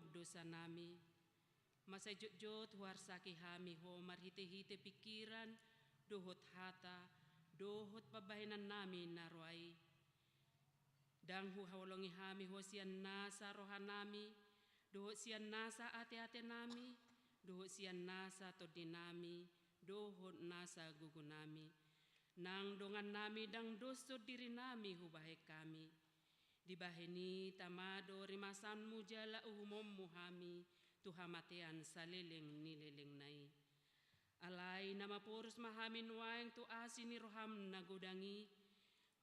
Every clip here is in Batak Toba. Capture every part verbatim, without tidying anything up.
dosanami. Masa jotjot huarsaki hami Ho marhite-hite pingkiran, dohot hata, dohot pambahenannami na roa i. Ndang huhaholongi hami Ho sian nasa rohanami, dohot sian nasa ate-atenami, dohot sian nasa tondinami, dohot nasa gogonami. Nang dongannami ndang doshon dirinami hubahen hami. Dibahen i tama do rimasanmu jala uhumonmu hami tu hamatean saleleng ni lelengna i. Alai na maporus ma hami nuaeng tu asi ni roham na godang i,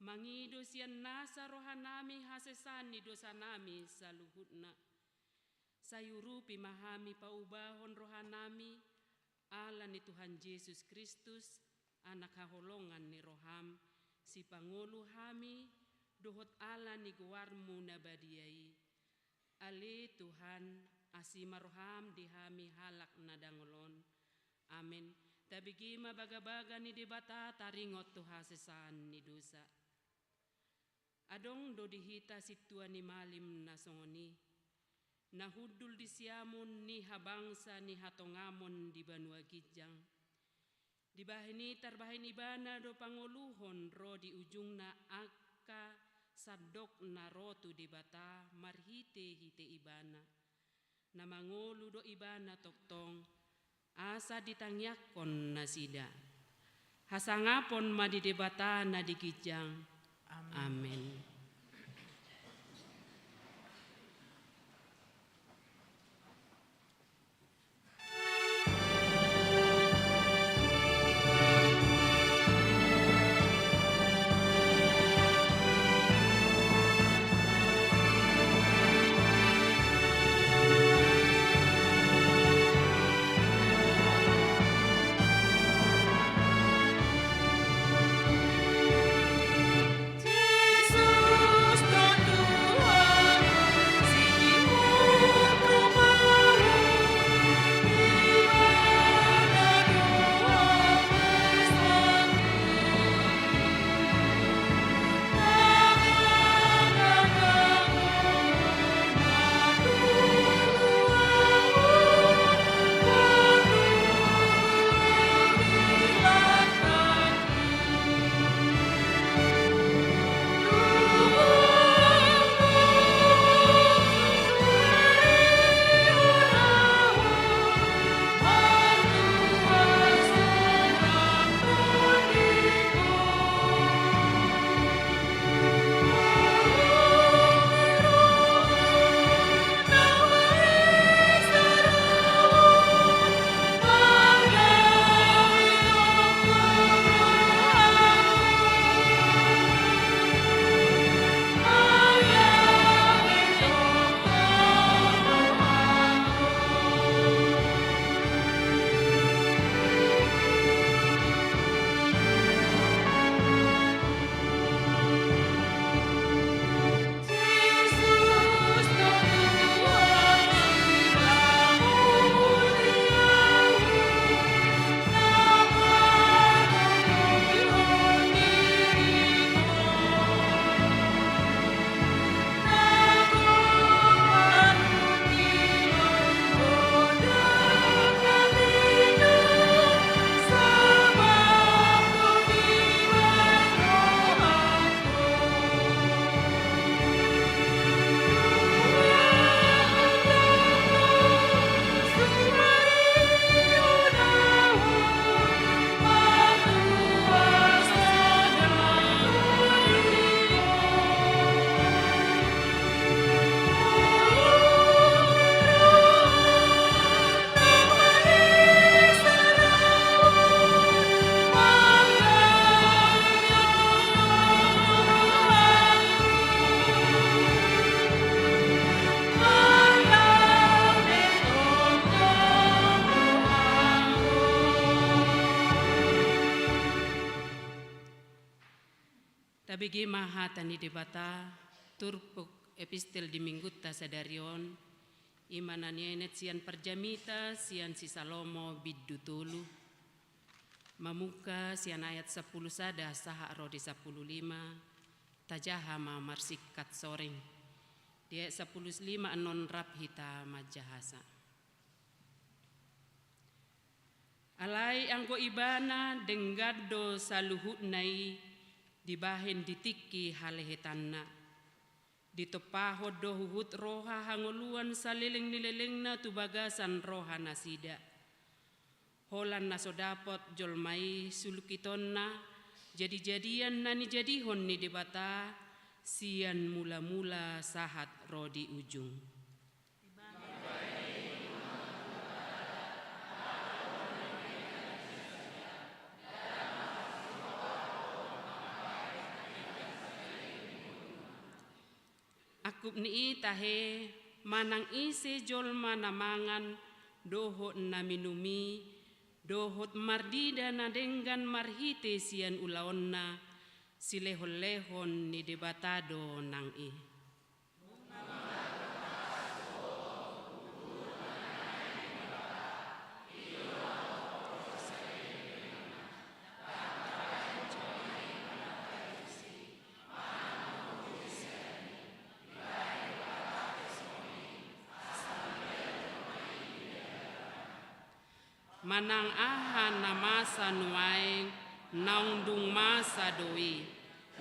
mangido sian nasa rohanami hasesaan ni dosanami saluhutna. Sai urupi ma hami paubahon rohanami, ala ni Tuhan Jesus Kristus, Anak haholongan ni roham, sipangolu hami, dohot ala ni goarmu na badia i. Ale Tuhan, asi ma roham di hami halak na dangol on. Amen. Tabege ma bagabaga ni Debata taringot tu hasesaan ni dosa. Adong do di hita sintua ni malim na songon i, na hundul di siamun ni habangsa ni hatongamon di banua ginjang. Dibahen i tarbahen ibana do pangoluhon ro di ujungna angka sandok na ro tu Debata marhite-hite ibana. Na mangolu do ibana tongtong, asa ditangiangkon nasida. Hasangapon ma di Debata na di ginjang. Amen. Amen. Tabege ma hata ni Debata, turpuk epistel di minggunta sadari on, i ma na nienet sian parjamita sian si Salomo bindu tolu. Mamungka sian ayat sampulu sada sahat ro di sampulu lima, tajaha ma marsingkat soreng. Di ayat sampulu lima annon rap hita manjahasa. Alai anggo Ibana denggan do saluhutna i dibahen di tingki halehetanna. Ditompahon do huhut roha hangoluan saleleng ni lelengna tu bagasan rohanasida. Holan na so dapot jolma i sulukitonna, jadijadian na nijadihon ni Debata, sian mulamula sahat ro di ujung. Angkup ni i tahe, manang ise jolma na mangan dohot na minum i, dohot marnida na denggan marhite sian ulaonna, silehonlehon ni Debata do nang i. Manang aha na masa nuaeng, naung dung masa do i.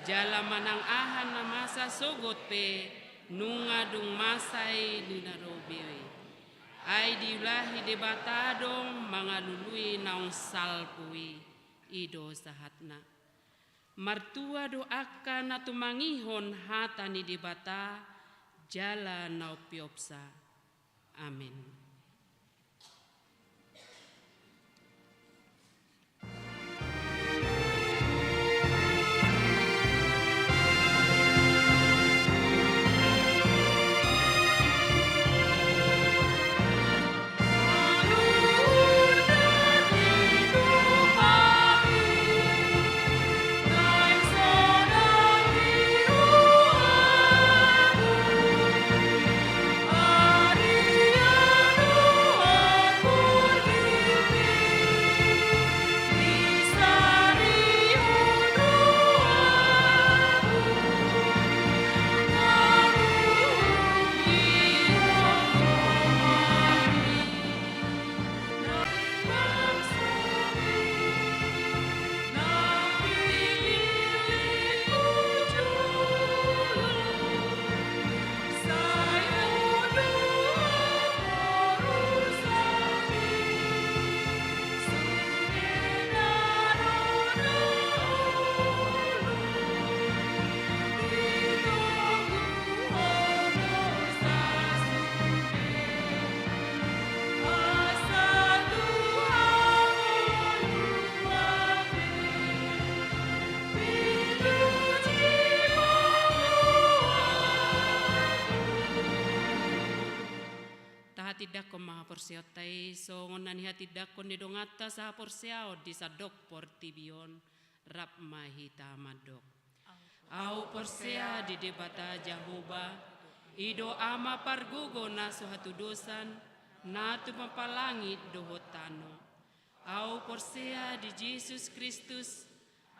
Jala manang aha na masa sogot pe, nunga dung masa i di na robi i. Ai diulahi Debata do mangalului naung salpu i. I do sahatna. Martua do angka na tumangihon hata ni Debata jala na umpeopsa. Amen. Tahatindangkon ma haporseaonta i, songon na nihatindangkon ni donganta sahaporseaon di sandok portibi on, rap ma hita mandok. Ahu porsea di Debata Jahowa, i do Ama pargogo na so hatudosan, na tumompa langit dohot tano. Ahu porsea di Jesus Kristus,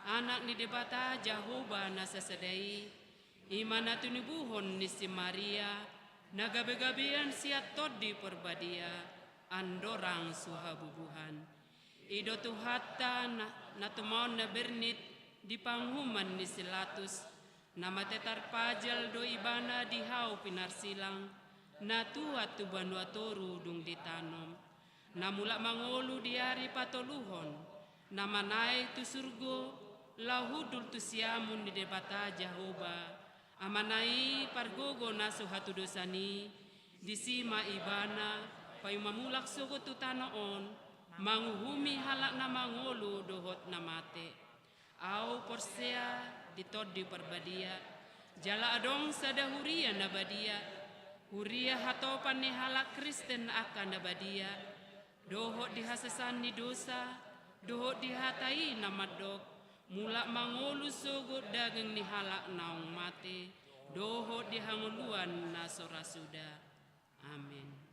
Anak ni Debata Jahowa na sasada i, i ma na tinubuhon ni si Maria, na gabegabean sian Tondi Parbadia, andorang so habubuhan. I do Tuhanta na, na tumaon na bernit di panguhuman ni si Latus, na mate tarpajal do Ibana di hau pinarsilang, na tuat tu banua toru dung ditanom, na mulak mangolu di ari patoluhon, na manaek tu surgo, laho hundul tu siamun ni Debata Jahowa, Amana i pargogo na so hatudosan i, disi ma Ibana, paima mulak sogot tu tano on, manguhumi halak na mangolu dohot na mate. Ahu porsea di Tondi Parbadia, jala adong sada huria na badia, huria hatopan ni halak Kristen angka na badia, dohot di hasesaan ni dosa, dohot di hata i na mandok, mulak mangolu sogot daging ni halak naung mate, dohot di hangoluan na so ra suda. Amen.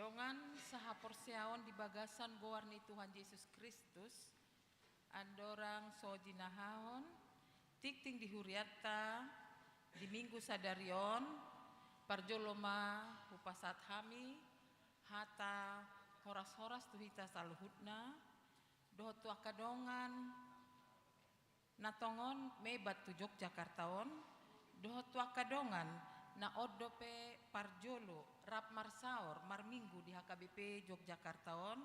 Dongan sahaporseaon di bagasan goar ni Tuhan Jesus Kristus, andorang so jinahahon, tingting di hurianta, di Minggu sadari on, parjolo ma hupasahat hami hata horas-horas tu hita saluhutna, dohot tu angka dongan na tongon mebat tu Jogjakarta on, dohot tu angka dongan na on dope parjolo rap marsaor marminggu di H K B P Jogjakarta on,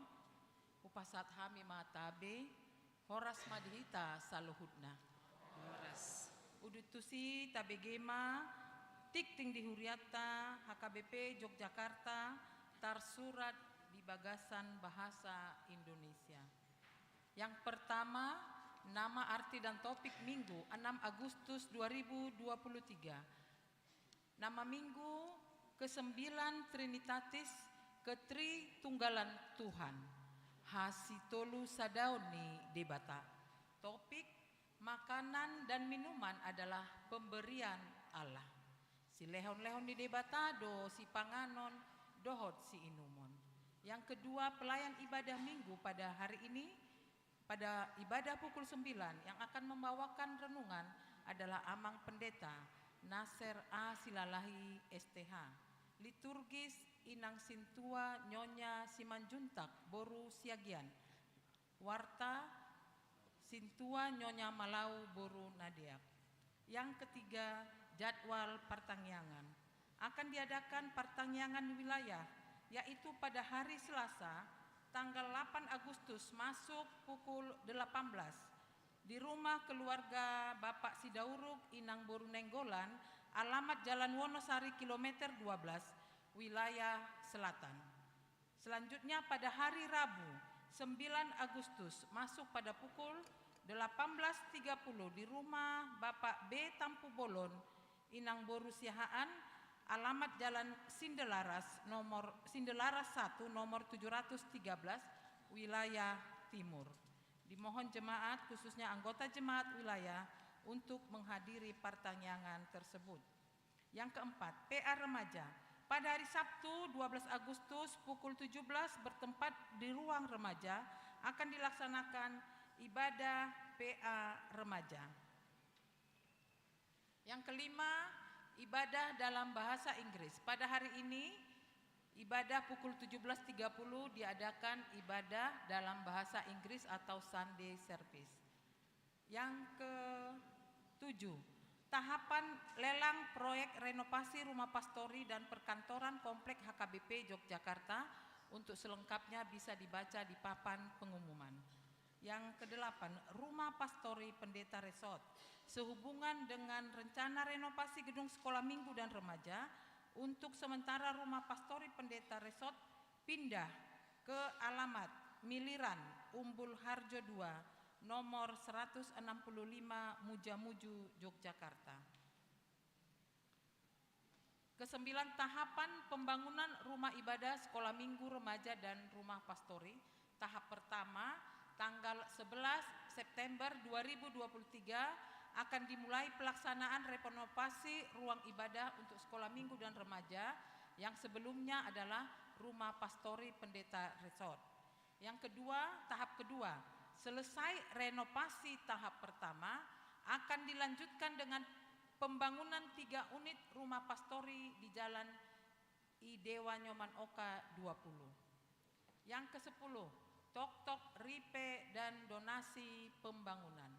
hupasahat hami ma tabe, horas ma di hita saluhutna. Horas. Udut tusi tabege ma tingting di hurianta H K B P Jogjakarta tarsurat di bagasan bahasa Indonesia. Yang pertama, nama, arti dan topik Minggu, enam Agustus dua ribu dua puluh tiga. Nama Minggu, kesembilan Trinitatis, Ketritunggalan Tuhan, hasitolu sadaon ni Debata. Topik, makanan dan minuman adalah pemberian Allah. Silehon-lehon ni Debata do sipanganon dohot siinumon. Yang kedua, pelayan ibadah Minggu pada hari ini, pada ibadah pukul sembilan, yang akan membawakan renungan adalah Amang Pendeta Naser A Silalahi, S T H. Liturgis, Inang Sintua Nyonya Simanjuntak boru Siagian. Warta, Sintua Nyonya Malau boru Nadeak. Yang ketiga, jadwal partangiangan. Akan diadakan partangiangan wilayah, yaitu pada hari Selasa, tanggal delapan Agustus, masuk pukul delapan belas, di rumah keluarga Bapak Sidauruk, Inang boru Nainggolan, alamat Jalan Wonosari kilometer dua belas, wilayah selatan. Selanjutnya, pada hari Rabu, sembilan Agustus, masuk pada pukul delapan belas tiga puluh di rumah Bapak B Tampubolon, Inang boru Siahaan, alamat Jalan Sindelaras, nomor Sindelaras satu, nomor tujuh ratus tiga belas, wilayah timur. Dimohon jemaat, khususnya anggota jemaat wilayah, untuk menghadiri partangiangan tersebut. Yang keempat, P A remaja. Pada hari Sabtu, dua belas Agustus, pukul tujuh belas, bertempat di ruang remaja, akan dilaksanakan ibadah P A remaja. Yang kelima, ibadah dalam bahasa Inggris. Pada hari ini, ibadah pukul tujuh belas tiga puluh diadakan ibadah dalam bahasa Inggris atau Sunday service. Yang ketujuh, tahapan lelang proyek renovasi rumah pastori dan perkantoran Komplek H K B P Yogyakarta. Untuk selengkapnya bisa dibaca di papan pengumuman. Yang kedelapan, Rumah Pastori Pendeta Resort. Sehubungan dengan rencana renovasi gedung sekolah minggu dan remaja, untuk sementara Rumah Pastori Pendeta Resort pindah ke alamat Miliran, Umbul Harjo dua, nomor seratus enam puluh lima, Mujamuju, Yogyakarta. Kesembilan, tahapan pembangunan rumah ibadah, sekolah minggu, remaja, dan rumah pastori. Tahap pertama, tanggal sebelas September dua ribu dua puluh tiga, akan dimulai pelaksanaan renovasi ruang ibadah untuk sekolah minggu dan remaja, yang sebelumnya adalah Rumah Pastori Pendeta Resort. Yang kedua, tahap kedua, selesai renovasi tahap pertama, akan dilanjutkan dengan pembangunan tiga unit rumah pastori di Jalan I Dewa Nyoman Oka dua puluh. Yang kesepuluh, toktok ripe dan donasi pembangunan.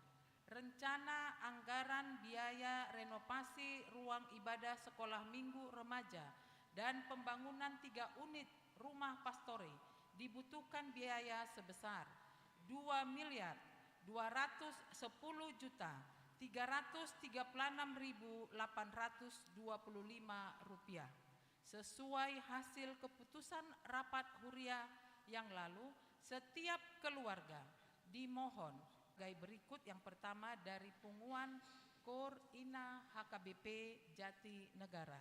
Rencana anggaran biaya renovasi ruang ibadah sekolah minggu remaja dan pembangunan tiga unit rumah pastori dibutuhkan biaya sebesar dua miliar dua ratus sepuluh juta tiga ratus tiga puluh enam ribu delapan ratus dua puluh lima rupiah. Sesuai hasil keputusan rapat huria yang lalu, setiap keluarga dimohon sebagai berikut. Yang pertama, dari punguan Kor Ina H K B P Jatinegara.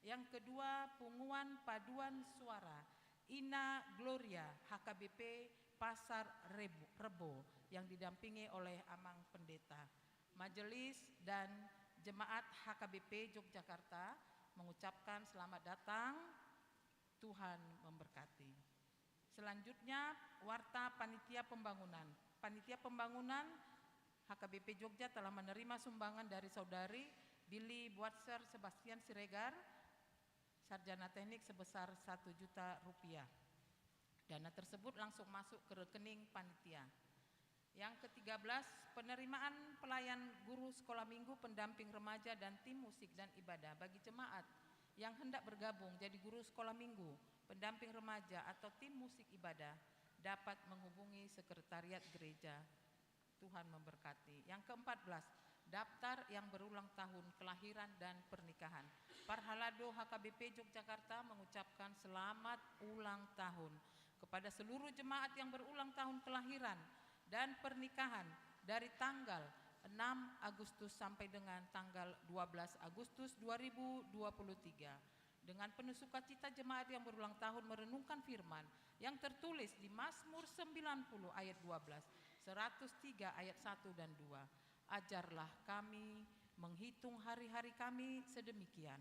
Yang kedua, punguan paduan suara Ina Gloria H K B P Pasar Rebu-, Rebo, yang didampingi oleh Amang Pendeta. Majelis dan jemaat H K B P Yogyakarta mengucapkan selamat datang. Tuhan memberkati. Selanjutnya, warta panitia pembangunan. Panitia pembangunan H K B P Jogja telah menerima sumbangan dari Saudari Billy Buatser Sebastian Siregar, sarjana teknik, sebesar satu juta rupiah. Dana tersebut langsung masuk ke rekening panitia. Yang ketiga belas, penerimaan pelayan guru sekolah minggu, pendamping remaja, dan tim musik dan ibadah. Bagi jemaat yang hendak bergabung jadi guru sekolah minggu, pendamping remaja, atau tim musik ibadah, dapat menghubungi sekretariat gereja. Tuhan memberkati. Yang keempat belas, daftar yang berulang tahun kelahiran dan pernikahan. Parhalado H K B P Yogyakarta mengucapkan selamat ulang tahun kepada seluruh jemaat yang berulang tahun kelahiran dan pernikahan dari tanggal enam Agustus sampai dengan tanggal dua belas Agustus dua ribu dua puluh tiga. Dengan penuh sukacita, jemaat yang berulang tahun merenungkan firman yang tertulis di Mazmur sembilan puluh ayat dua belas, seratus tiga ayat satu dan dua. "Ajarlah kami menghitung hari-hari kami sedemikian,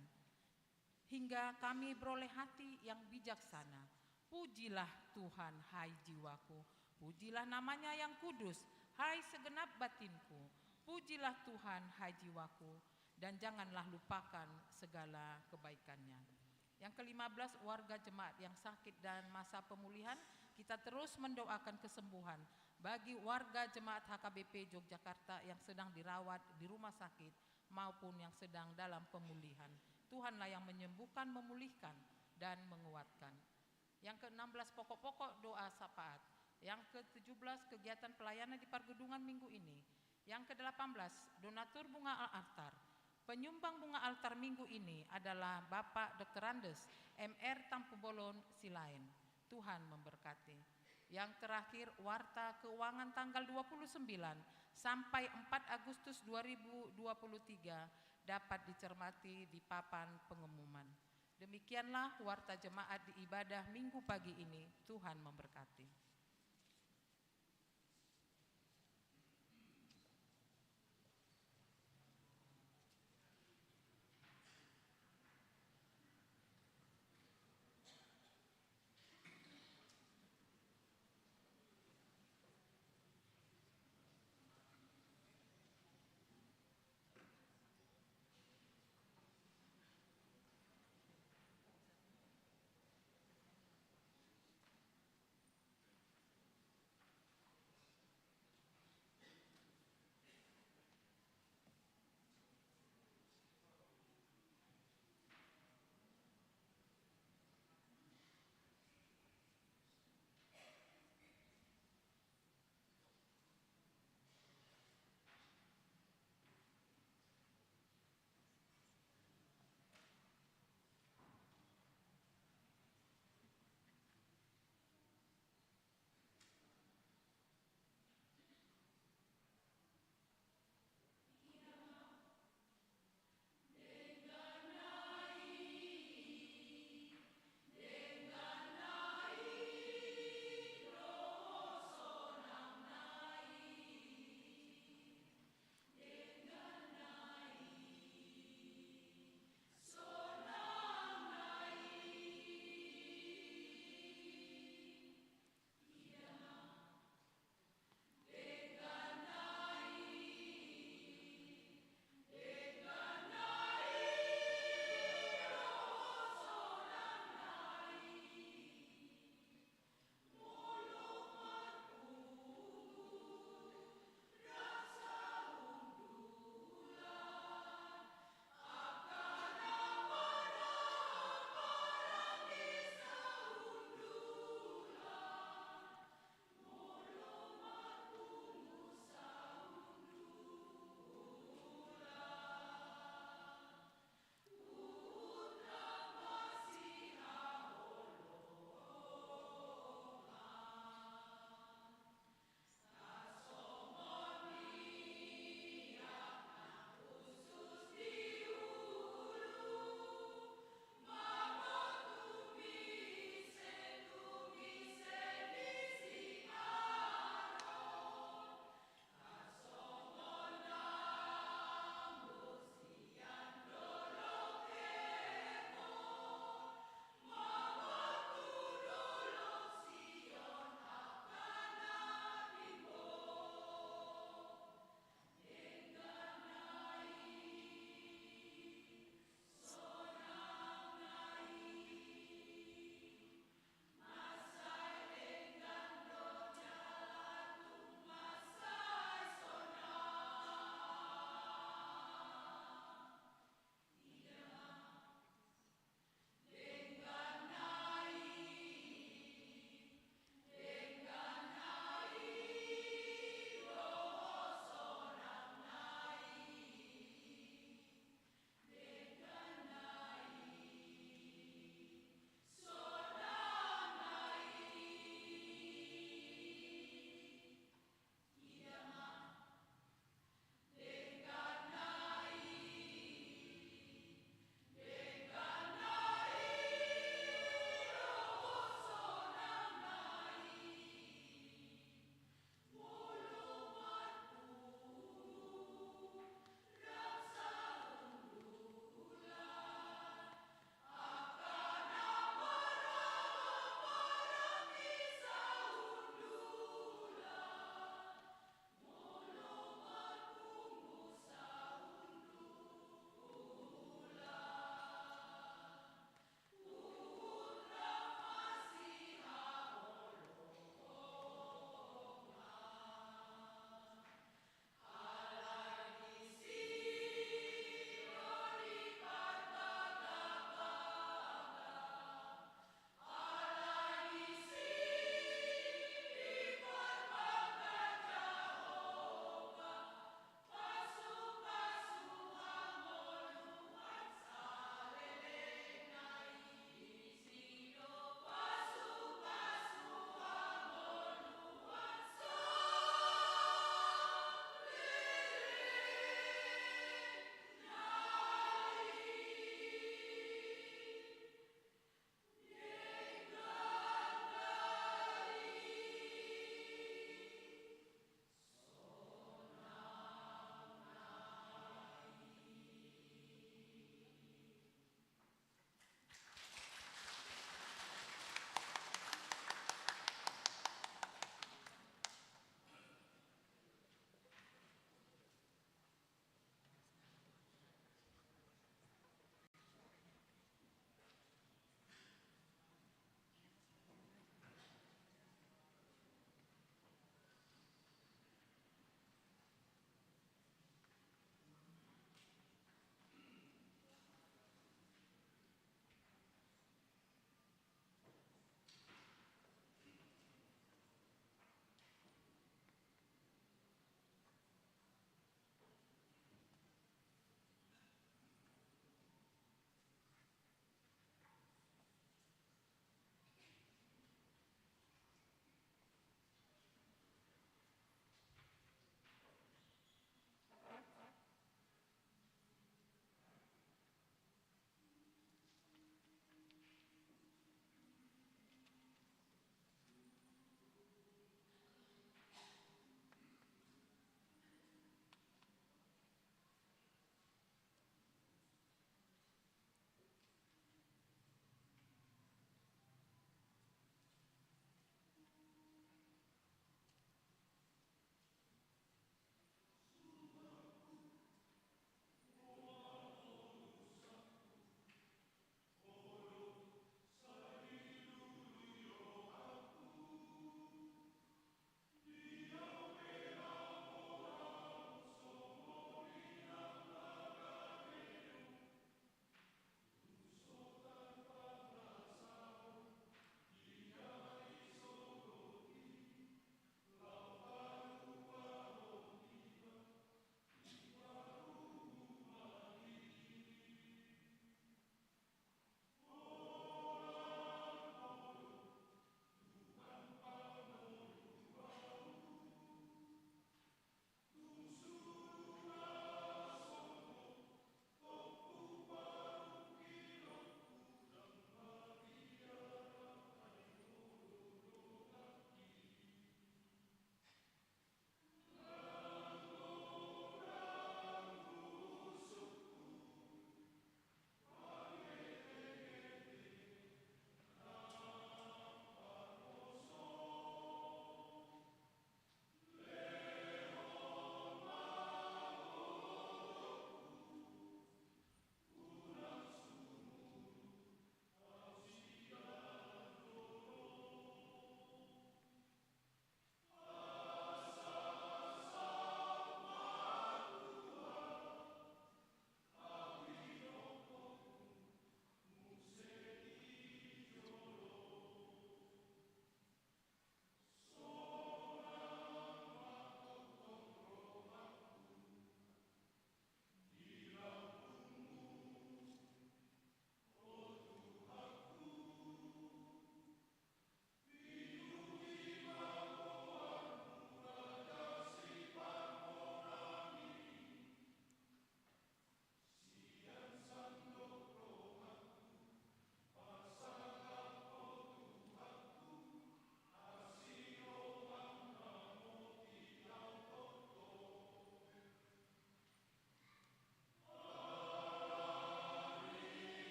hingga kami beroleh hati yang bijaksana. Pujilah Tuhan, hai jiwaku, pujilah nama-Nya yang kudus, hai segenap batinku. Pujilah Tuhan, hai jiwaku, dan janganlah lupakan segala kebaikan-Nya." Yang kelima belas, warga jemaat yang sakit dan masa pemulihan, kita terus mendoakan kesembuhan bagi warga jemaat H K B P Yogyakarta yang sedang dirawat di rumah sakit maupun yang sedang dalam pemulihan. Tuhanlah yang menyembuhkan, memulihkan, dan menguatkan. Yang keenam belas, pokok-pokok doa syafaat. Yang ketujuh belas, kegiatan pelayanan di Pargedungan minggu ini. Yang kedelapan belas, donatur bunga al-, altar. Penyumbang bunga altar minggu ini adalah Bapak Doktor Andes, M R, Tampubolon, Silaen. Tuhan memberkati. Yang terakhir, warta keuangan tanggal dua puluh sembilan sampai empat Agustus dua ribu dua puluh tiga dapat dicermati di papan pengumuman. Demikianlah warta jemaat di ibadah Minggu pagi ini. Tuhan memberkati.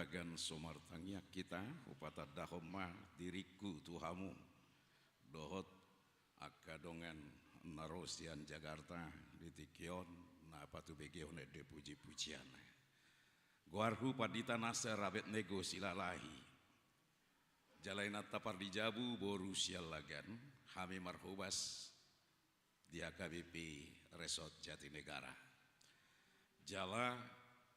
Gan so martangiang hita, hupatandahon ma diringku tu hamu dohot angka dongan na ro sian Jakarta di tingki on, na patubegehon ende pujipujianna. Goarhu Pandita Nasar Abednego Silalahi. Jala inanta pardijabu boru Siallagan, hami marhobas di H K B P Resort Jatinegara. Jala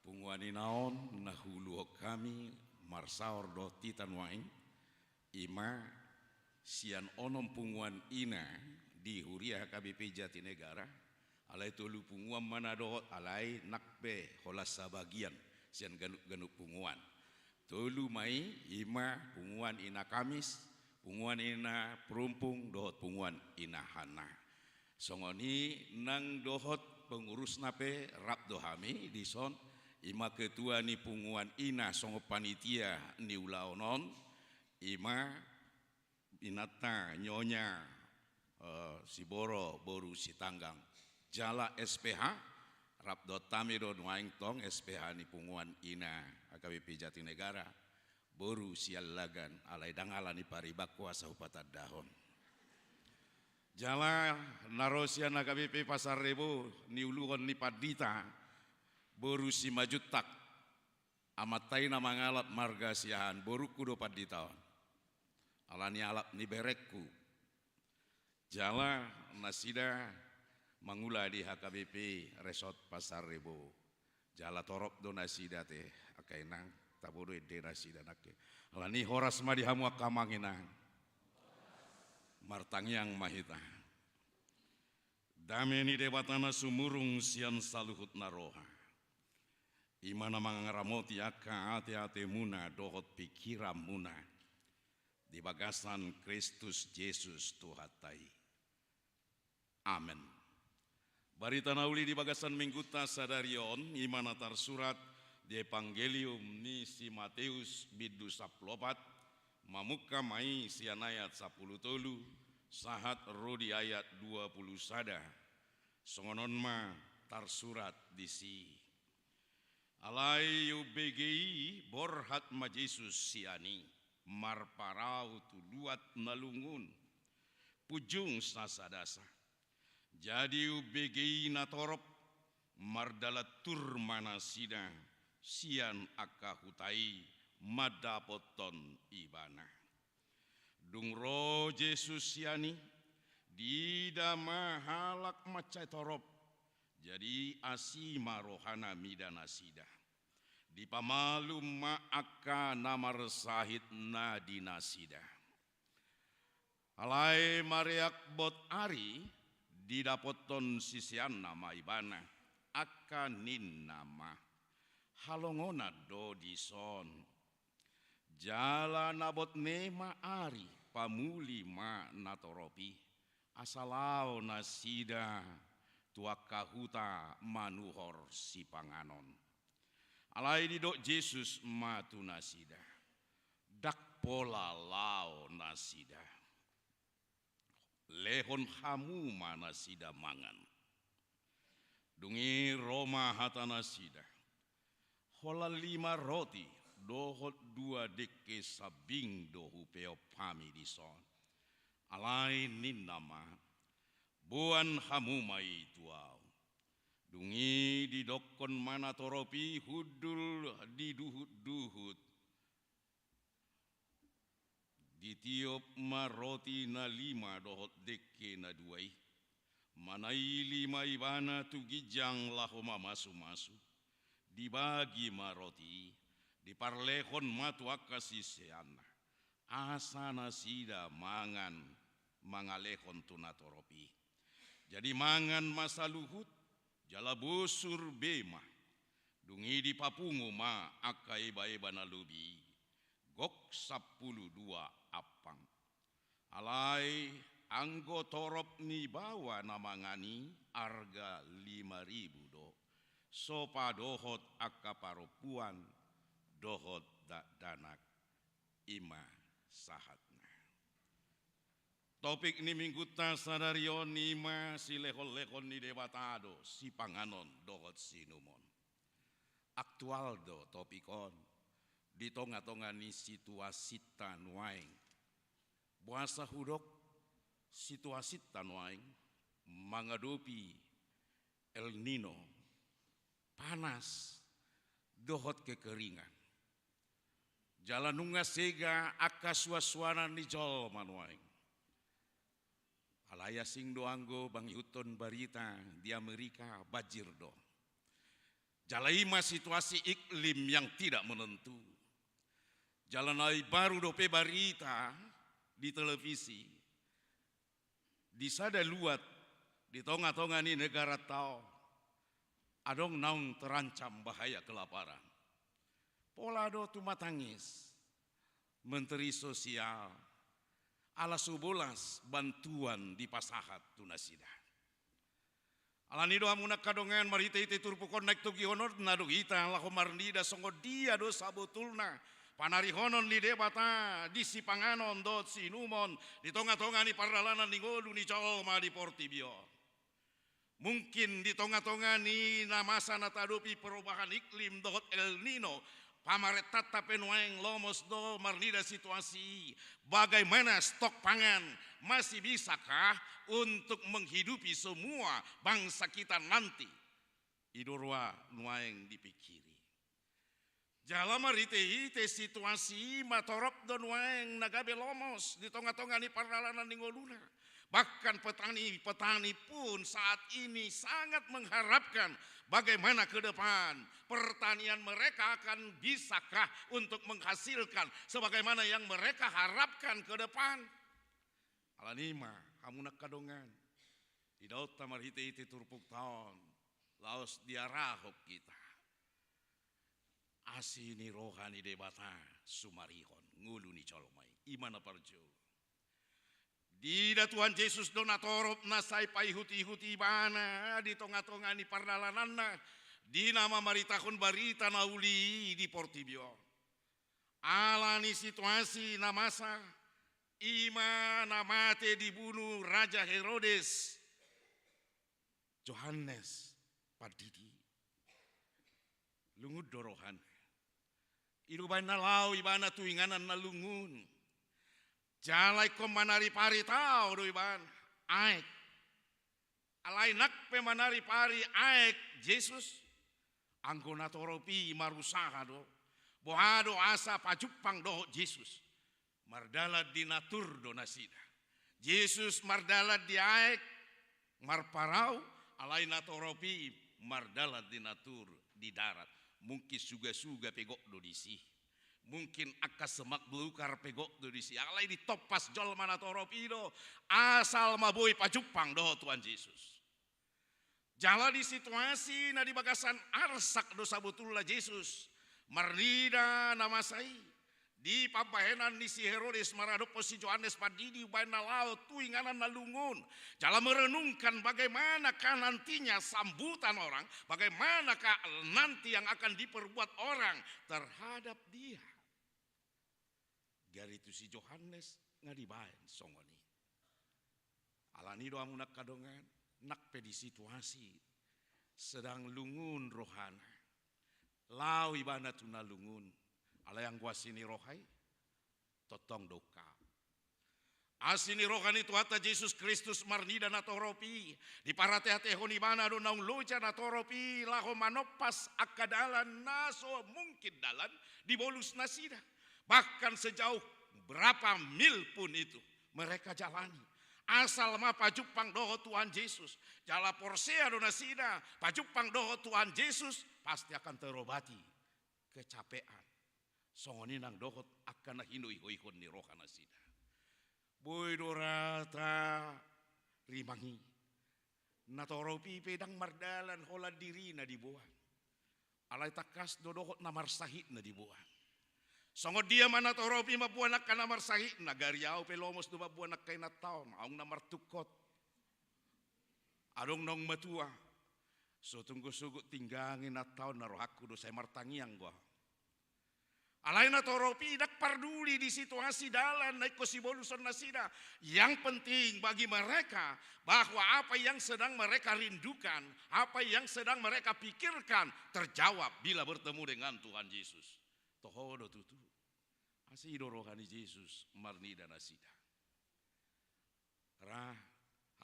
punguan ina on na huuluhon hami marsaor dohot hita nuaeng, i ma sian onom punguan ina di huria H K B P Jatinegara, alai tolu punguan ma na dohot, alai nang pe holan sabagian sian ganup-ganup punguan. Tolu ma i, i ma punguan ina Kamis, punguan ina Perumpung, dohot punguan ina Hanna. Songon i nang dohot pengurusna pe rap do hami dison, i ma ketua ni punguan ina songon panitia ni ulaon on, i ma inanta Nyonya, eh, Siboro boru Sitanggang. Jala S P H, rap dohot hami do nuaeng tong S P H ni punguan ina H K B P Jatinegara, boru Siallagan, alai ndang ala ni paribanku asa hupatandahon. Jala na ro sian H K B P Pasar Rebo, niuluhon ni Pandita boru Simanjuntak, amanta i na mangalap marga Siahaan, borungku do pandita on. Ala ni alap ni berengku. Jala nasida mangula di H K B P Resort Pasar Rebo. Jala torop do nasida te, angka inang, tabo do ende nasida nangkin. Ala ni horas ma di hamu angka amang inang. Martangiang ma hita. Dame ni Debata na sumurung sian saluhut na roha, i ma na mangaramoti angka ateatemuna dohot pingkiranmuna di bagasan Kristus Jesus Tuhanta i. Amen. Barita na uli di bagasan Minggunta sadari on, i ma na tarsurat di Evangelium ni si Mateus bindu sampulu opat, mamungka ma i sian ayat sampulu tolu, sahat ro di ayat dua pulu sada. Songon on ma tarsurat disi. Alai umbege i borhat ma Jesus sian i, marparau tu luat na lungun, punjung sasadasa. Jadi umbege i natorop, mardalan tur ma nasida sian angka huta i mandapothon Ibana. Dung ro Jesus sian i, diida ma halak mansai torop, jadi asi ma rohana mida nasida. Dipamalum ma angka na marsahit na di nasida. Alai mareak bot ari, didapothon siseanna ma Ibana, angka ninna ma: Halongonan do dison. Jala na bot ne ma ari, pamuli ma natorop i, asa laho nasida tu angka huta manuhor sipanganon. Alai didok Jesus ma tu nasida: Ndang pola laho nasida. Lehon hamu ma nasida mangan. Dung i ro ma hata nasida: Holan lima roti dohot dua dengke sambing do hupeop hami dison. Alai ninna ma: Boan hamu ma i tu ahu. Dung i didokkon ma natorop i hundul diduhutduhut. Ditiop ma roti na lima dohot dengke na dua i. Manaili ma Ibana tu ginjang laho mamasumasu. Dibagi ma roti i, diparlehon ma tu angka siseanna, asa nasida mangan mangalehon tu natorop i. Jadi mangan ma saluhut, jala bosur be ma. Dung i dipapungu ma angka ebaeba na lobi i, gok sampulu dua ampang. Alai anggo torop ni baoa na mangan i arga lima ribu do, sopa dohot angka parompuan dohot dakdanak. I ma sahatna. Topik ni Minggunta sadari on i ma silehonlehon ni Debata do sipanganon dohot siinumon. Aktual do topik on. di tonga-tonga ni situasita nuaeng. Boasa hudok situasita nuaeng mangadopi El Nino, panas, dohot kekeringan. Jala nunga sega angka suan-suanan ni jolma nuaeng. Alai asing do anggo mangihuthon barita di Amerika, banjir do. Jala i ma situasi iklim yang tidak menentu. Jala na imbaru dope barita di televisi, di sada luat di tonga-tonga ni negara ta on, adong naung terancam bahaya kelaparan. Pola do tumatangis Menteri Sosial, ala so bolas bantuan dipasahat tu nasida. Alani do hamu angka dongan, marhite-hite turpuk on naeng togihononna do hita laho marnida songon dia do sabotulna panarihonon ni Debata di sipanganon dohot siinumon di tonga-tonga ni pardalanan ni ngolu ni jolma di portibi on. Mungkin di tonga-tonga ni na masa na taadopi perubahan iklim dohot El Nino, pamarentanta pe nuaeng lomos do marnida situasi i, bagaimana stok pangan, masih bisakah untuk menghidupi semua bangsa kita nanti? I do roha nuaeng dipikiri. Jala marhite-hite situasi i, matorop do nuaeng na gabe lomos di tonga-tonga ni pardalanan ni ngoluna. Bahkan petani-petani pun saat ini sangat mengharapkan bagaimana ke depan pertanian mereka akan bisakah untuk menghasilkan sebagaimana yang mereka harapkan ke depan. Alani i ma, hamu angka dongan, didaonta marhite-hite turpukta on, laos diarahon hita asi ni roha ni Debata sumarihon ngolu ni jolma i. I ma na parjolo. Diida Tuhan Jesus do natorop na sai paihut-ihut ibana di tonga-tonga ni pardalananna, di na mamaritahon barita na uli i di portibi on. Ala ni situasi na masa, i ma na mate dibunu Raja Herodes Johannes Pandidi. Lungun do rohana. I do umbahen na laho ibana tu inganan na lungun. Jala ingkon manari pari tao do ibana. Aek. Alai nang pe manari pari aek Jesus, anggo natorop i marusaha do, boha do asa pajumpang dohot Jesus. Mardalan di natur do nasida. Jesus mardalan di aek, marparau, alai natorop i mardalan di natur, di darat. Mungkin suga-suga pe gok do disi. Mungkin angka semak belukar pe gok do disi. Alai ditompas jolma natorop i do, asal ma boi pajumpang dohot Tuhan Jesus. Jala di situasi na di bagasan arsak do sabotulna Jesus marnida na masa i. Di pambahenan ni si Herodes maradophon si Johannes Pandidi umbahen na laho tu inganan na lungun. Jala merenungkan bagaimanakah nantinya sambutan orang, bagaimanakah nanti yang akan diperbuat orang terhadap dia. Gari tu si Johannes nga dibahen songon i. Alani do hamu angka dongan, nang pe di situasi sedang lungun rohana, laho ibana tu na lungun, alai anggo asi ni roha i, tongtong do ungkap. Asi ni roha ni Tuhanta Jesus Kristus marnida natorop i, diparateatehon ibana do naung loja natorop i laho manompas angka dalan na so mungkin dalan di bolus nasida. Bahkan sejauh berapa mil pun itu mereka jalani. Asal ma pajumpang dohot Tuhan Jesus. Jala porsea do nasida, pajumpang dohot Tuhan Jesus, pasti akan terobati kecapean. Songon i nang dohot angka na hinoihoihon ni roha nasida. Boi do ra tarimang i. Natorop i pe ndang mardalan holan dirina diboan. Alai tangkas do dohot na marsahitna diboan. Songon dia ma natorop i mamboan angka na marsahitna, gari ahu pe lomos do mamboan angka inanta on, ahu na martungkot. Adong naung matua. So tung gosogot tinggang inanta on, na rohangku do sai martangiang do ahu. Alai natorop i ndang parduli di situasi dalan na ingkon siboluson nasida. Yang penting bagi mereka bahwa apa yang sedang mereka rindukan, apa yang sedang mereka pikirkan terjawab bila bertemu dengan Tuhan Yesus. toho do tutu. Asi do roha ni Jesus marnida nasida. Ra,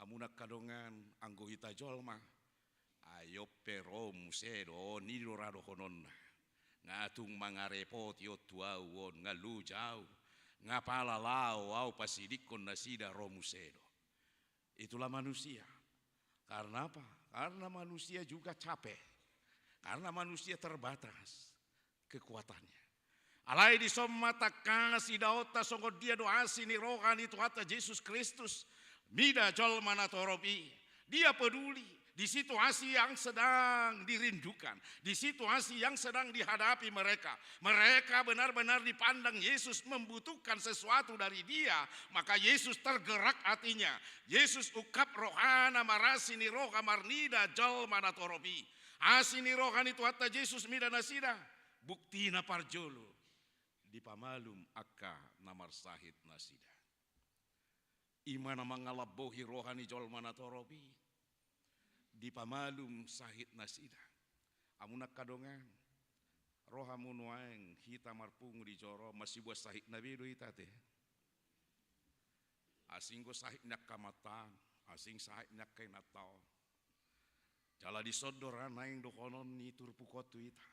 hamu na angka dongan, anggo hita jolma, ai on pe ro muse do on, i do ra dohononna. Nga tung mangarepoti on tu au on, nga loja au, nga pala laho au pasidingkon nasida, ro muse do. Itulah manusia. Karena apa? Karena manusia juga capek. Karena manusia terbatas kekuatannya. Alai dison ma tangkas idaonta songon dia do asi ni roha ni Tuhanta Jesus Kristus mida jolma na torop i. Dia peduli di situasi yang sedang dirindukan, di situasi yang sedang dihadapi mereka. Mereka benar-benar dipandang Yesus membutuhkan sesuatu dari Dia, maka Yesus tergerak hatinya. Yesus ungkap rohana marasi ni roha marnida jolma na torop i. Asi ni roha ni Tuhanta Jesus mida nasida, buktina parjolo dipamalum angka na marsahit nasida. I ma na mangalambohi roha ni jolma na torop i, dipamalum sahit nasida. Hamu na angka dongan, ro hamu nuaeng hita marpungu di joro, masibuat sahitna be do hita te. Asing do sahit ni angka amanta, asing sahit ni angka inanta on. Jala dison do ra naeng dohonon ni turpuk on tu hita.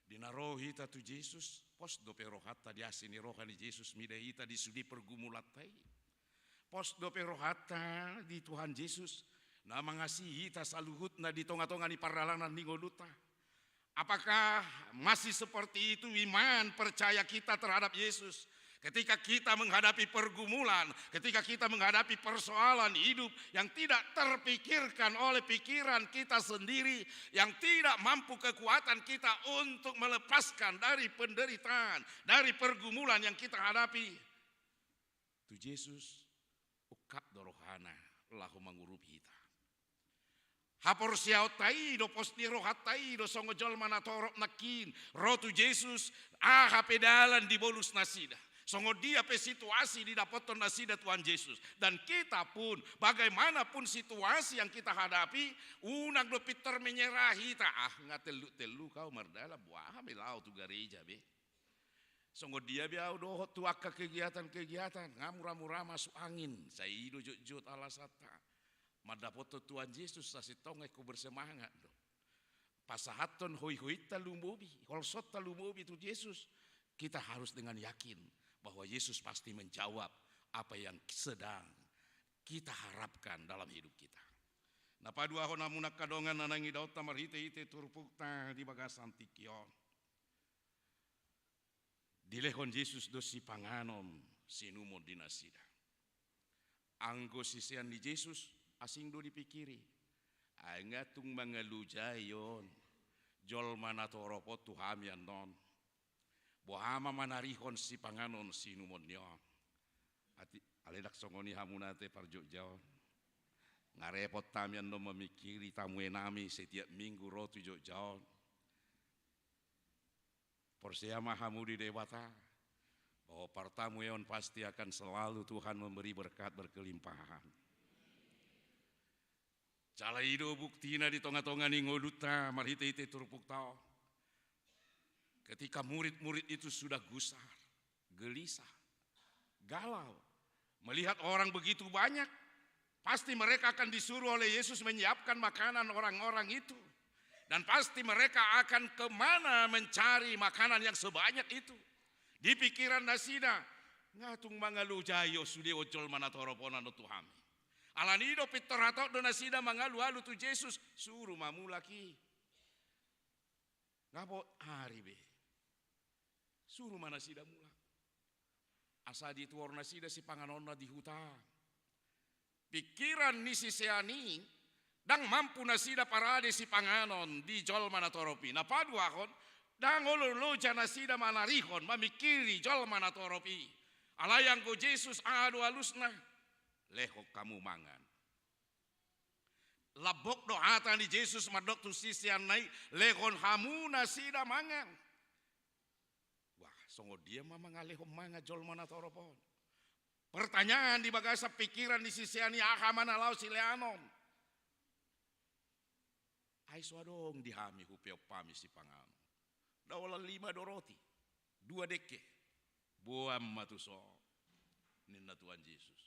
Di na ro hita tu Jesus, pos dope rohanta di asi ni roha ni Jesus mida hita di sude pergumulanta i. Pos dope rohanta di Tuhan Jesus, na mangasihi hita saluhutna di tonga-tonga ni pardalanan ni ngolunta. Apakah masih seperti itu iman percaya kita terhadap Yesus? Ketika kita menghadapi pergumulan, ketika kita menghadapi persoalan hidup yang tidak terpikirkan oleh pikiran kita sendiri, yang tidak mampu kekuatan kita untuk melepaskan dari penderitaan, dari pergumulan yang kita hadapi, tu Jesus ungkap do rohana laho mangurupi hita. Haporseaonta i do, pos ni rohanta i do, songon jolma na torop nangkin ro tu Jesus, aha pe dalan dibolus nasida, songon dia pe situasi didapothon nasida Tuhan Jesus. Dan kita pun, bagaimanapun situasi yang kita hadapi, unang do pintor menyerah hita. Ah, nga telluk-telluk au mardalan, boha be laho tu gareja be. Songon dia be au dohot tu angka kegiatan-kegiatan, nga mura-mura masuk angin, sai i do jotjot alasanta. Mandapothon Tuhan Jesus, sasintongna ingkon bersemangat do. Pasahathon hoi-hointa lumobi, holsonta lumobi tu Jesus, kita harus dengan yakin bahwa Yesus pasti menjawab apa yang sedang kita harapkan dalam hidup kita. Na paduahon, hamu na angka dongan, na naeng idaonta marhite-hite turpukta di bagasan tingki on. Dilehon Jesus do sipanganon siinumon di nasida. Anggo sisean ni Jesus, asing do dipikiri. Ai nga tung mangalojai on jolma na torop on tu hami annon. Boha ma manarihon sipanganon siinumon ni on. Ati, alai ndang songon i hamu na ate parjotjaon. Nga repot hami annon mamikiri tamuenami setiap minggu ro tu jotjaon. Porsea ma hamu di Debata, bahwa partamueon pasti akan selalu Tuhan memberi berkat berkelimpahan. Jala i do buktina di tonga-tonga ni ngolunta marhite-hite turpukta on. Ketika murid-murid itu sudah gusar, gelisah, galau, melihat orang begitu banyak, pasti mereka akan disuruh oleh Yesus menyiapkan makanan orang-orang itu. Dan pasti mereka akan kemana mencari makanan yang sebanyak itu. Di pikiran nasida, nga tung mangalojai on sude on jolma na torop on annon tu hami. Alani i do pintor hatop do nasida mangalualu tu Jesus, suru ma mulak i. Nga bot ari be. Suru ma nasida mulak. Asa dituhor nasida sipanganonna di huta. Pikiran ni sisean i, ndang mampu nasida parade sipanganon di jolma na torop i. Na paduahon, ndang olo loja nasida manarihon, mamikiri jolma na torop i. Alai anggo Jesus, aha do alusna? Lehon hamu mangan. Lambok do hata ni Jesus mandok tu siseanna i, lehon hamu nasida mangan. Wah, songon dia ma mangalehon mangan jolma na torop on? Pertanyaan di bagasan pikiran ni sisean i, aha ma na laho sileanon? Ai so adong di hami hupeop hami sipanganon. Daolan lima do roti. Dua dengke. Boan ma tuson, ninna Tuhan Yesus.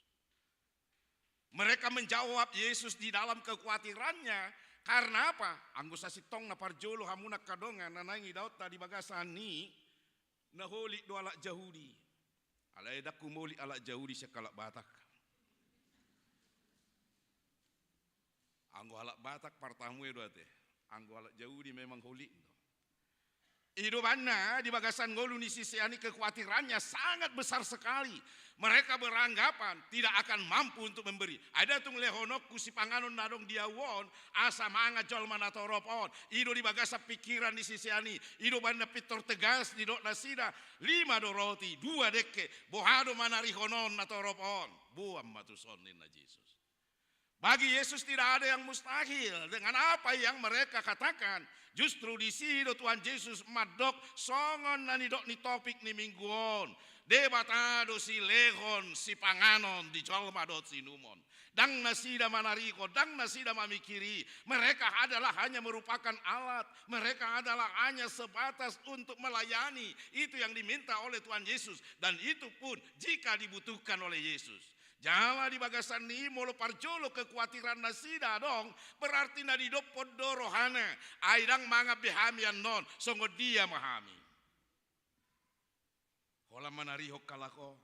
Mereka menjawab Yesus di dalam kekhawatirannya. Karena apa? Anggo sasintongna parjolo, hamu na angka dongan, na naeng idaonta di bagasan i, na holik do halak Jahudi. Alai ndang humolik halak Jahudi sian halak Batak. Anggo halak Batak partamue do ate. Anggo halak Jahudi memang holik do. I do umbahen na di bagasan ngolu ni sisean i, kekhawatirannya sangat besar sekali. Mereka beranggapan tidak akan mampu untuk memberi. Ai ndang tung lehononku sipanganon na adong di ahu on, asa mangan jolma na torop on. I do di bagasan pikiran ni sisean i. I do umbahen na pintor tegas didok nasida, lima do roti, dua dengke. Boha do manarihon on na torop on? Boan ma tuson, ninna Jesus. Bagi Yesus tidak ada yang mustahil dengan apa yang mereka katakan. Justru disi do Tuhan Jesus mandok songon na nidok ni topik ni minggu on. Debata do silehon sipanganon di jolma dohot siinumon. Ndang nasida manarihon, ndang nasida mamikiri. Mereka adalah hanya merupakan alat. Mereka adalah hanya sebatas untuk melayani. Itu yang diminta oleh Tuhan Yesus. Dan itu pun jika dibutuhkan oleh Yesus. Jala di bagasan i, molo parjolo kekhawatiran nasida adong, berarti na didophon do rohana. Ai ndang mangan be hami annon, songon dia ma hami? Holan manarihon halak on,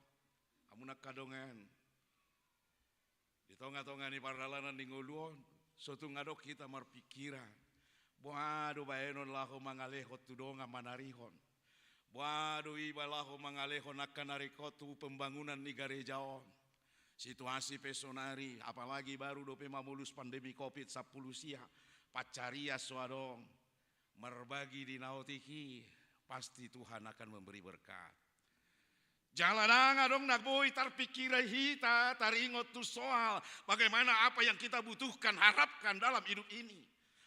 hamu na angka dongan. Di tonga-tonga ni pardalanan ni ngolu on, so tung adong hita marpikiran. Boha do baenon laho mangalehon tu dongan manarihon? Boha do iba laho mangalehon angka na ringkot tu pembangunan ni gareja on? Situasi pe sonari, apalagi baru dope mamolus pandemi covid sampulu sia, pansarian so adong. Marbagi di na otik i, pasti Tuhan akan memberi berkat. Jala ndang adong na boi tarpikiri hita, taringot tu soal bagaimana apa yang kita butuhkan, harapkan dalam hidup ini.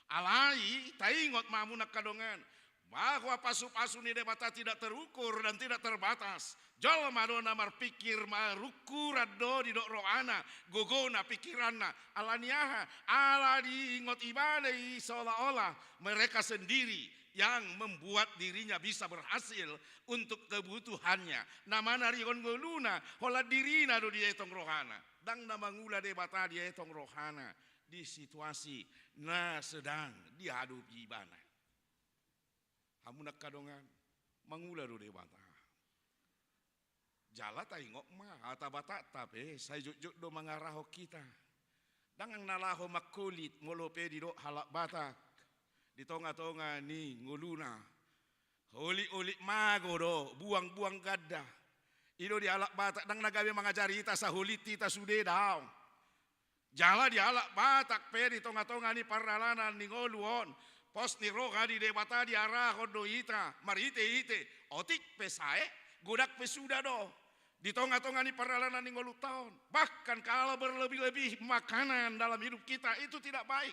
Alai taingot ma, hamu na angka dongan, bahwa pasu-pasu ni Debata tidak terukur dan tidak terbatas. Jolma do na marpikir, marukkuran do didok rohana, gogona, pikiranna. Ala ni aha? Ala diingot ibana i seolah-olah mereka sendiri yang membuat dirinya bisa berhasil untuk kebutuhannya. Na manarihon ngoluna, holan dirina do dietong rohana. Ndang na mangula Debata dietong rohana di situasi na sedang dihadopi ibana. Hamu na angka dongan, mangula do Debata. Jala taingot ma, hata Batakta pe sai jotjot do mangarahon hita. Ndang na laho mangholit molo pe didok halak Batak di tonga-tonga ni ngoluna. Holik-holik mago do, buang-buang ganda. I do di halak Batak, ndang na gabe mangajari hita asa holit hita sude, daong. Jala di halak Batak pe di tonga-tonga ni pardalanan ni ngolu on, pos ni roha ni Debata diarahon do hita marhite-hite, otik pe sae, godang pe suda do di tonga-tonga ni pardalanan ni ngolunta on. Bahkan kalau berlebih-lebih makanan dalam hidup kita, itu tidak baik.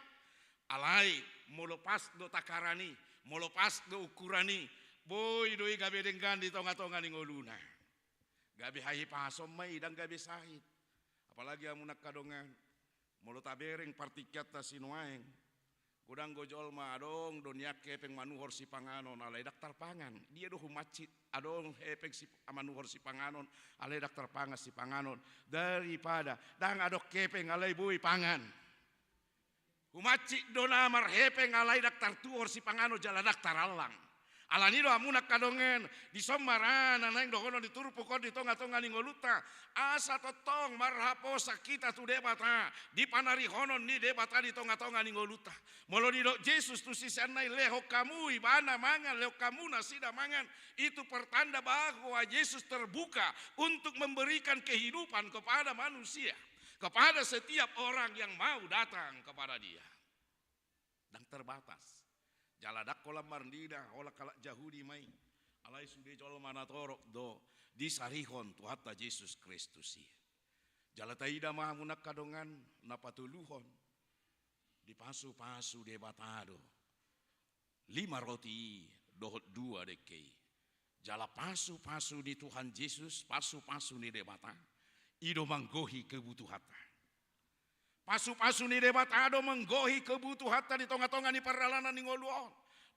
Alai molo pas do takaran i, molo pas do ukuran i, boi do i gabe denggan di tonga-tonga ni ngoluna. Gabe hahipason ma i, ndang gabe sahit. Apalagi hamu na angka dongan, molo tabereng partingkianta sinuaeng, godang do jolma adong do nian hepeng manuhor sipanganon alai ndang tarpangan. Dia do humansit adong hepeng si, manuhor sipanganon alai ndang tarpangan sipanganon, daripada ndang adong hepeng alai boi pangan. Humansik do na marhepeng alai ndang tartuhor sipanganon jala ndang tarallang. Alani do hamu na angka dongan, dison ma ra na naeng dohonon ni turpuk on di tonga-tonga ni ngolunta, asa tongtong marhaposan hita tu Debata di panarihonon ni Debata di tonga-tonga ni ngolunta. Molo didok Jesus tu siseanna i, lehon hamu ibana mangan, lehon hamu nasida mangan, itu pertanda bahwa Jesus terbuka untuk memberikan kehidupan kepada manusia, kepada setiap orang yang mau datang kepada Dia. Ndang terbatas. Jala ndang holan marnida, holan halak Jahudi ma i. Alai sude jolma na torop do disarihon Tuhanta Jesus Kristus i. Jala taida ma hamu na angka dongan, na patoluhon, dipasu-pasu Debata do lima roti i dohot dua dengke i. Jala pasu-pasu ni Tuhan Jesus, pasu-pasu ni Debata, i do manggohi kebutuhanta. Pasu-pasu ni Debata do manggohi kebutuhanta di tonga-tonga ni pardalanan ni ngolu on.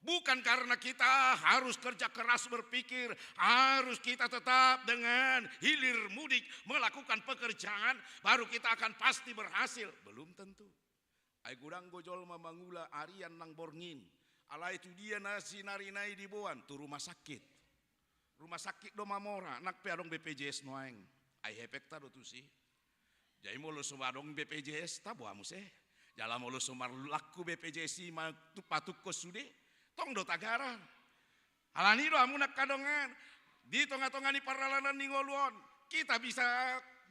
Bukan karena kita harus kerja keras berpikir, harus kita tetap dengan hilir mudik melakukan pekerjaan, baru kita akan pasti berhasil. Belum tentu. Ai godang do jolma mangula arian nang borngin. Alai tu dia na sinari nai diboan, tu rumah sakit. Rumah sakit do mamora, nang pe adong B P J S nuaeng. Ai hepengta do tusi. Jadi molo so adong B P J S, taboa muse. Jala molo so marlangku B P J S i ma tu patukkon sude, tong do tagaran. Alani do hamu angka dongan, di tonga-tonga ni pardalanan ni ngolu on, kita bisa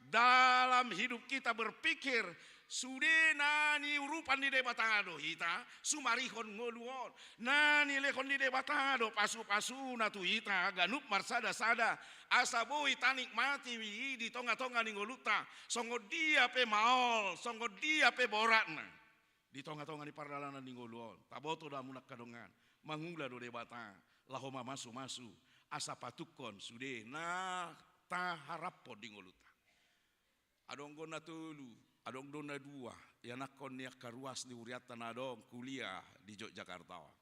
dalam hidup kita berpikir, sude na niurupan ni Debata do hita, sumarihon ngolu on, na nilehon ni Debata do pasu-pasuna tu hita, ganup marsada-sada, asa boi tanikmati i di tonga-tonga ni ngolunta, songon dia pe maol, songon dia pe boratna. Di tonga-tonga ni pardalanan ni ngolu on, taboto do hamu angka dongan, mangula do Debata, laho mamasu-masu, asa patukkon sude na taharaphon di ngolunta. Adong do na tolu, adong do na dua, ianakhon ni angka ruas ni hurianta na adong kuliah di Yogyakarta on.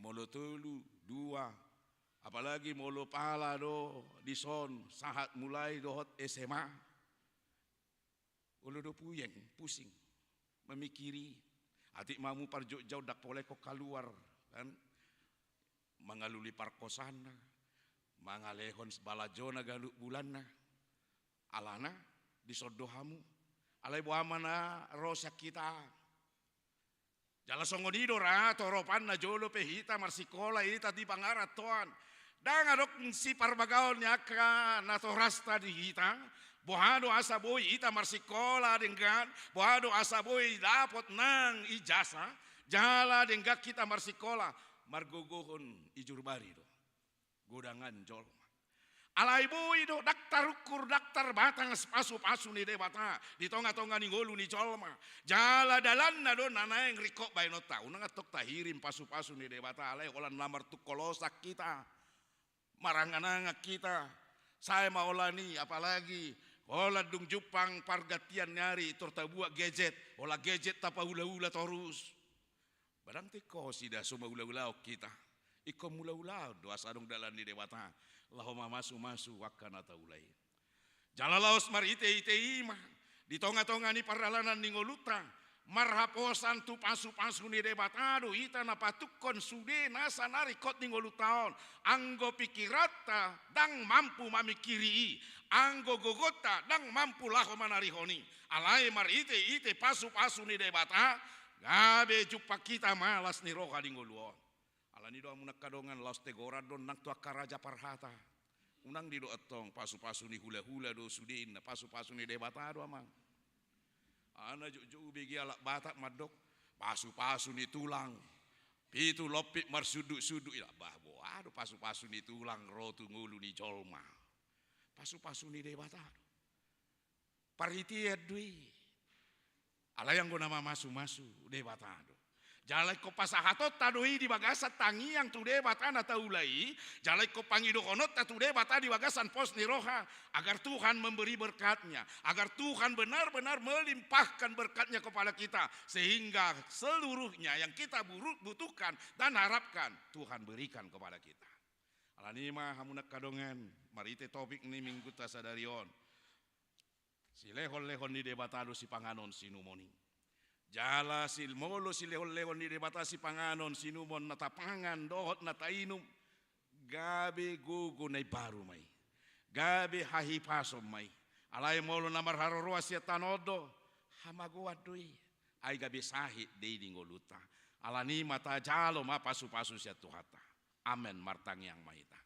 Molo tolu, dua, apalagi molo pala do dison sahat mulai dohot S M A. Olo do puyeng, pusing, mamikiri. Atik ma hamu parjotjot ndang pola ingkon kaluar, kan? Mangalului parkosaanna, mangalehon balanjona ganup bulanna. Alana, dison do hamu. Alai boha ma na ro sian hita. Jala songon i do ra toropanna jolo pe hita marsikola, hita di pangarantoan. Ndang adong siparbagaon ni angka natorasta di hita. Boha do asa boi hita marsikola denggan, boha do asa boi dapot nang ijasah, jala denggan hita marsikola, margogohon ijurbari do. Godangan jolma. Alai boi do, ndang tarungkur, ndang tarbatas pasu-pasu ni Debata di tonga-tonga ni ngolu ni jolma. Jala dalanna do na naeng ringkot baenonta. Unang antong tahirim pasu-pasu ni Debata, alai holan na martungkolosan hita, marangan-angan hita. Sae ma holan i, apalagi holan dung jumpang pargantian ni ari, tor tabuat gadget, holan gadget tapaula-ula torus. Ba ndang tingko hosida so maula-ulaon hita. Ingkon mula-ulaon do asa adong dalan ni Debata laho mamasu-masu angka na taula i. Jala laos marhite-hite i ma di tonga-tonga ni pardalanan ni ngolunta, marhaposan tu pasu-pasu ni Debata do hita na patukkon sude nasa na ringkot di ngolunta on. Anggo pikiranta ndang mampu mamikiri i, anggo gogonta ndang mampu laho manarihon i. Alai marhite-hite pasu-pasu ni Debata, gabe jumpang hita ma las ni roha di ngolu on. Alani do hamu angka dongan, laos tegoran do nang tu angka raja parhata. Unang didok antong pasu-pasu ni hula-hula do sude, inna, pasu-pasu ni Debata do amang. Ana jotjot hubege halak Batak mandok pasu-pasu ni tulang, pitu lompit marsundut-sundut, ila bah, boha do pasu-pasu ni tulang ro tu ngolu ni jolma. Pasu-pasu ni Debata do. Parhitean do i. Alai anggo na mamasu-masu Debata do. Jala ingkon pasahatonta do i di bagasan tangiang tu Debata na taula i, jala ingkon pangidohononta tu Debata di bagasan pos ni roha, agar Tuhan memberi berkat-Nya, agar Tuhan benar-benar melimpahkan berkat-Nya kepada kita, sehingga seluruhnya yang kita buru-, butuhkan dan harapkan, Tuhan berikan kepada kita. Alani ma hamu angka dongan, marhite topik ni minggunta sadari on, silehon-lehon ni Debata do sipanganon sinumon i. Jala sil-, molo silehon-lehon ni Debata sipanganon sinumon na tapangan dohot na tainum, gabe gogo na imbaru ma i, gabe hahipason ma i. Alai molo na marharoroan sian tano on do, hamagoan do i. Ai gabe sahit do i di ngolunta. Alani ma tajalo ma pasu-pasu sian Tuhanta. Amen. Martangiang ma hita.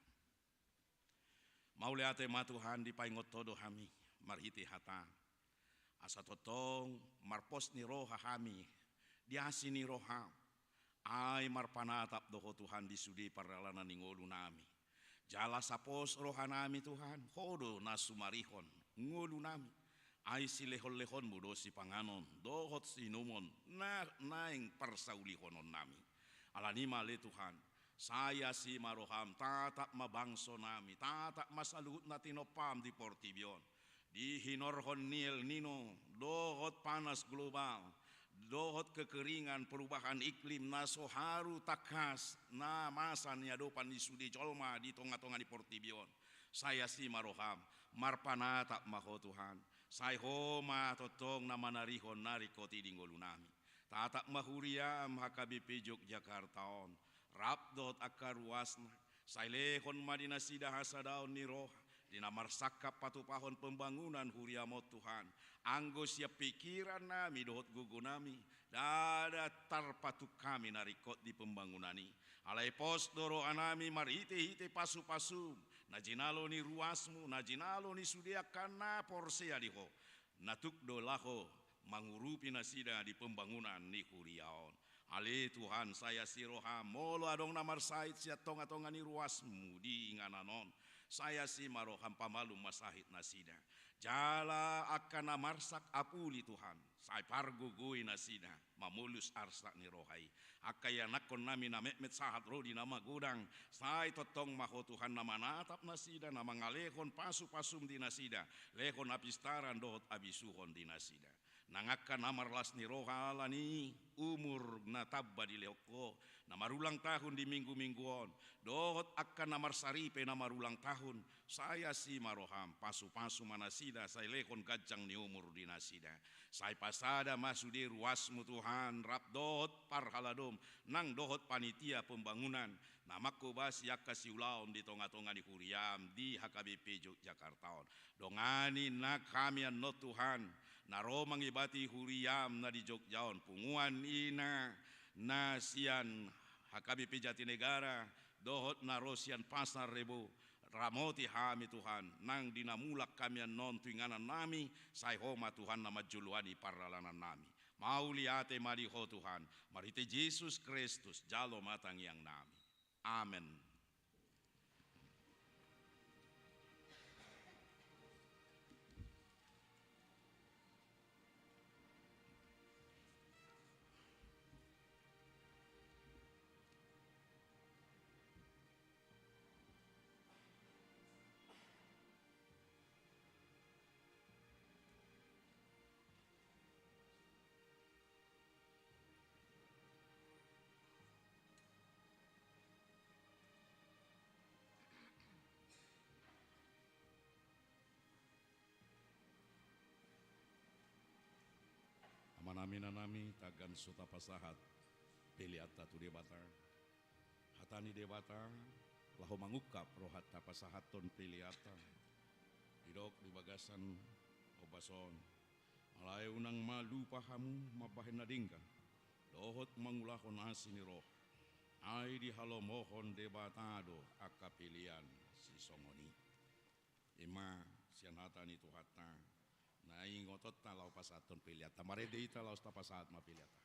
Mauliate ma Tuhan, dipaingot Ho do hami marhite hataM, asa tongtong marpos ni roha hami di asi ni rohaM. Ai marpanatap do Ho Tuhan di sude pardalanan ni ngolunami. Jala sapos rohanami Tuhan, Ho do na sumarihon ngolunami. Ai silehon-lehonMu do sipanganon dohot siinumon na naeng parsaulihononnami. Alani ma ale Tuhan, sai asi ma rohaM, tatap ma bangsonami, tatap ma saluhut na tinompaM di portibi on, di hinorhon ni El Nino dohot panas global, dohot kekeringan, perubahan iklim na so haru tangkas na masa ni adopan ni sude jolma di tonga-tonga ni portibi on. Sai asi ma roham, marpanatap ma ho Tuhan. Sai ho ma tongtong na manarihon na ringkot i di ngolunami. Tatap ma huriam H K B P Jogjakarta on, rap dohot angka ruasna. Sai lehon ma di nasida hasadaon ni roha, di na marsangkap patupahon pembangunan huriam on Tuhan. Anggo sian pingkirannami dohot gogonami, ndada tarpatuk hami na ringkot di pembangunan i. Alai pos do rohanami marhite-hite pasu-pasum, na jinalo ni ruasmu, na jinalo ni sude angka na porsea di ho. Na tuk do laho mangurupi nasida di pembangunan ni huria on. Ale Tuhan, sai asi roham, molo adong na marsahit sian tonga-tonga ni ruasmu di inganan on, sai asi ma roham, pamalum ma sahit nasida. Jala angka na marsak apuli Tuhan, sai pargogoi nasida mamolus arsak ni roha i. Angka ianakkonnami na metmet sahat ro di na magodang, sai tongtong ma ho Tuhan na manatap nasida, na mangalehon pasu-pasum di nasida, lehon hapistaran dohot habisuhon di nasida. Nang angka na marlas ni roha ala ni umur na tamba dilehon ho, na marulang tahun di minggu-minggu on, dohot angka na marsaripe na marulang tahun, sai asi ma roham, pasu-pasu ma nasida, sai lehon ganjang ni umur di nasida. Sai pasada ma sude ruasmu Tuhan, rap dohot parhaladom, nang dohot panitia pembangunan, na manghobasi angka siulaon di tonga-tonga ni huriam di H K B P Jogjakarta on. Dongani nang hami annon Tuhan, na ro mangibati huriam na di Jogja on, punguan ina na sian H K B P Jatinegara, dohot na ro sian Pasar Rebo, ramoti hami Tuhan, nang di na mulak hami annon tu inganannami, sai ho ma Tuhan na manjoloani pardalanannami. Mauliate ma di ho Tuhan, marhite Jesus Kristus, jalo ma tangiangnami. Amen. Amanami, inanami, tagan so tapasahat peleanta tu Debata. Hata ni Debata laho mangungkap rohanta pasahathon peleanta. Didok di bagasan ombas on: Alai unang ma lupa hamu mambahen na denggan dohot mangulahon asi ni roha, ai dihalomohon Debata do angka pelean sisongon i. I ma sian hata ni Tuhanta na ingotonta laho pasahathon peleanta. Marende hita laos tapasahat ma peleanta.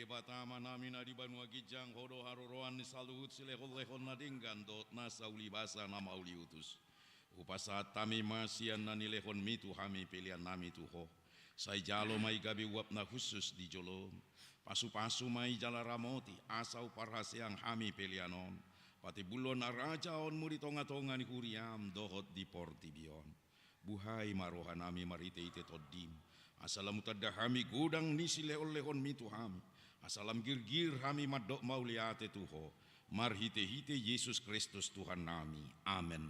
Debata Amanami na di banua ginjang, Ho do haroroan ni saluhut silehonlehon na denggan dohot nasa ulibasa na mauliutus. Hupasahat hami ma sian na nilehonMi tu hami peleannami tu Ho. Sai jalo ma i gabe uap na hushus di joloM. Pasupasu ma i jala ramoti, asa huparhaseang hami pelean on. Patimbulhon harajaonMu di tongatonga ni huriaM dohot di portibi on. Buhai ma rohanami marhitehite TondiM, asa lam hutanda hami godang ni silehonlehonMi tu hami, asa lam girgir hami mandok mauliate tu Ho, marhitehite Jesus Kristus Tuhannami. Amen.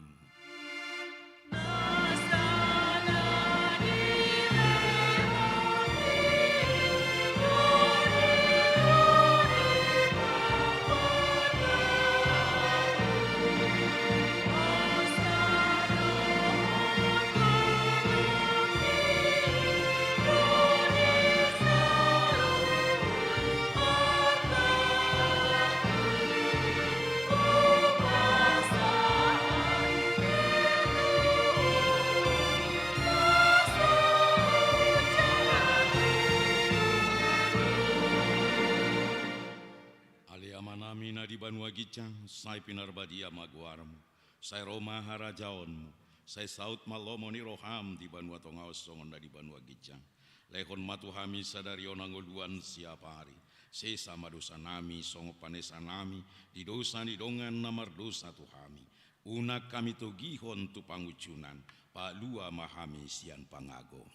Ale Amanami na di banua ginjang, sai pinarbadia ma goarMu. Sai ro ma harajaonMu. Sai saut ma lomo ni rohaM di banua tonga on songon na di banua ginjang. Lehon ma tu hami sadari on hangoluan siapari. Sesa ma dosanami songon panesanami di dosa ni dongan na mardosa tu hami. Unang hami togihon tu pangunjunan, palua ma hami sian pangago.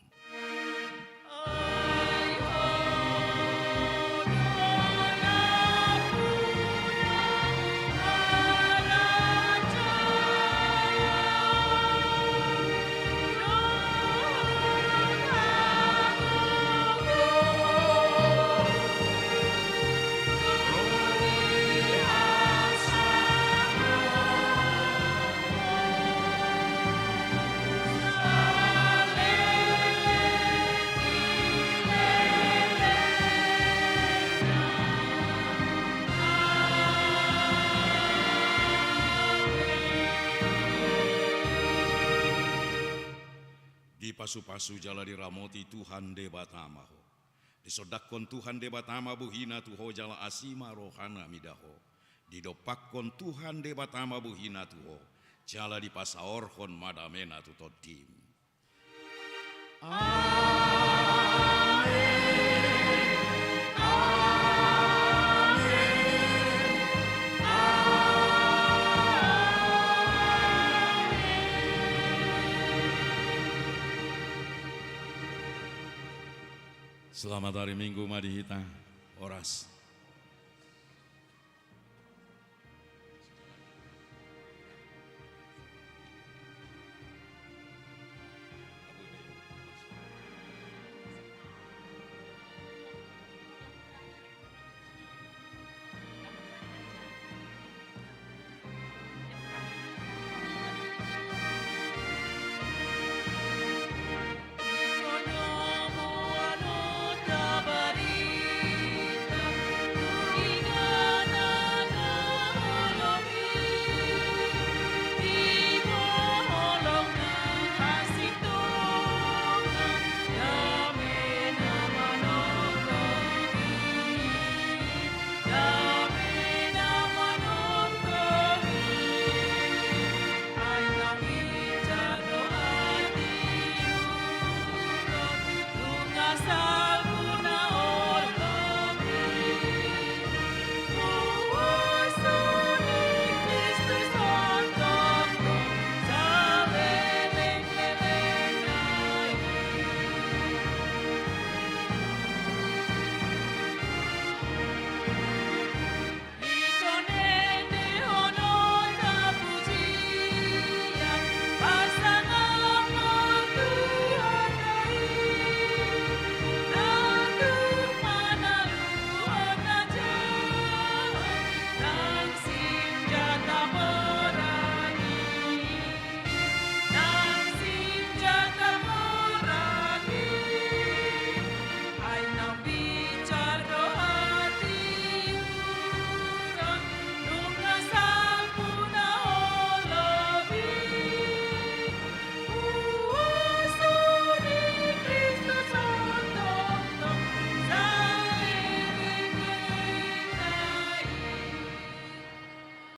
Dipasupasu jala diramoti Tuhan Debata ma ho. Disondangkon Tuhan Debata ma bohina tu ho jala asi ma rohana mida ho. Didompakkon Tuhan Debata ma bohina tu ho, jala dipasaorhon ma damena tu tondim. Amen. Amen. Amen. Selamat hari Minggu ma di hita. Horas.